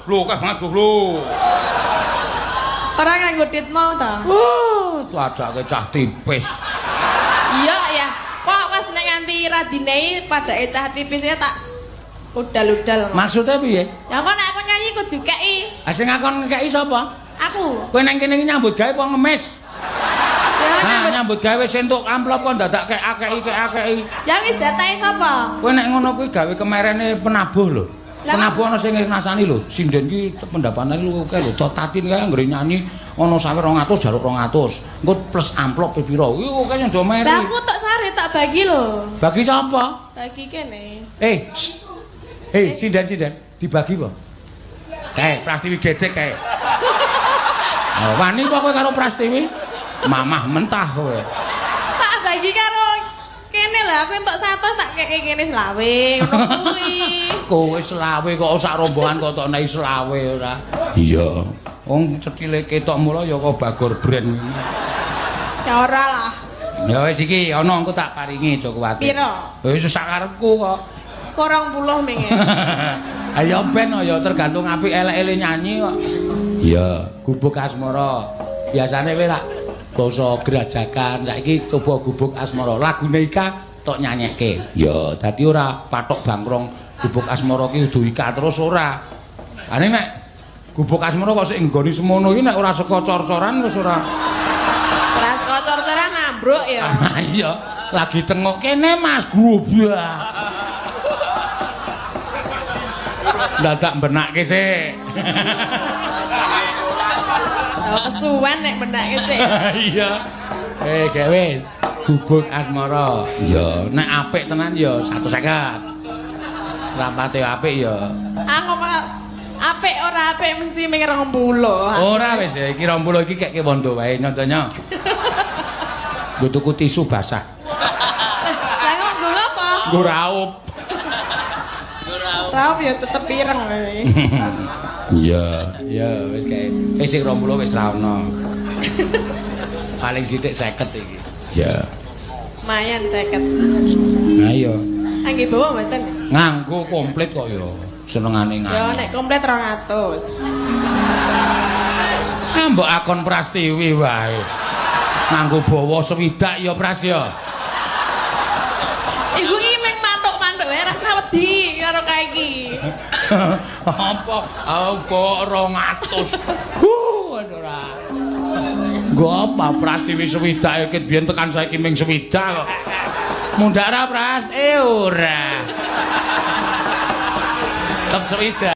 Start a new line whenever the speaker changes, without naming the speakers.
Lho akeh banget goblok.
Ora nganggo dit mau ta?
Oh, padake cah tipis.
Iya ya. Kok pas nek nganti radinei padake cah tipisnya tak udal-udal.
Maksudnya piye?
Ya kok nek aku nyanyi kudu kei.
Ah sing ngakon ngekeki sapa?
Aku.
Kowe nang kene iki nyambut gawe apa ngemis?
Ya
nyambut gawe wis entuk amplop kok dadak kek-akeki.
Ya wis jatahe sapa?
Kowe nek ngono kuwi gawe kemerene penabuh lho. Penabuh ana sing ngrasani lho, sinden ki pendapatane luwih akeh lho. Tatin kae anggere nyanyi ana sawe 200 jaluk 200. Engko plus amplop pira? Kuwi akeh sing do meri.
Lah aku tok sare tak bagi lho.
Bagi sapa?
Bagi kene.
Sinden-sinden dibagi apa? Kae Prastiwi gedhek kae. Oh, wani kok kowe karo Prastiwi? Mamah mentah kowe.
Tak bagi karo kene lah, aku entuk 100 tak keke kene selawe ngono kuwi.
Kowe selawe kok sak rombongan kok tok nek selawe ora. Iya. Wong cethile ketok mula ya kok Bagor brand.
Ya ora lah.
Ya wis iki ana engko tak paringi aja kuwatir.
Piro?
Wis sak karepku kok.
20 menge.
Ayo ben ya tergantung apik elek-elek nyanyi kok. Iya, Gubuk Asmara. Biasane kowe lak basa grajagan, saiki coba Gubuk Asmara. Lagune Ika tok nyanyekke. Ya, dadi ora patok bangkrong Gubuk Asmara ki kudu Ika terus ora. Ane nek Gubuk Asmara kok sik nggoni semono iki nek ora saka cor-coran wis ora.
Ora saka cor-coran ambruk ya.
Iya, lagi tengok kene Mas Grobak. Dadak benakke sik.
Oh, kesuwen nek benake sik.
Iya. Gawe Gubuk Asmara. Ya, nek apik tenan ya 150. Rapate apik ya.
Aku apik ora apik mesti ming 20.
Ora wis iki 20 iki keke wondo wae nyontenya. Nggo tuku tisu basah.
Lah kok nggo apa?
Nggo raup.
Raup ya tetep ireng kowe.
Iya, iya wis kae. Wis sing 20 wis ra ono. Paling sithik 50 iki. Iya.
Lumayan 50.
Nah iya.
Angge bawa mboten?
Nganggo komplit kok ya. Senengane nganggo.
Ya nek komplit 200.
Ah mbok akon Prastiwi wae. Nganggo bawa swidak ya Pras ya.
Ibu iki mung mantuk-mantuk wae rasa wedi karo kae iki.
Apa? Apa 200? Ora. Nggo apa Prastiwi swidak iki biyen tekan saiki ming swidak kok. Mundhak ra Pras? Ora. Tetep swidak.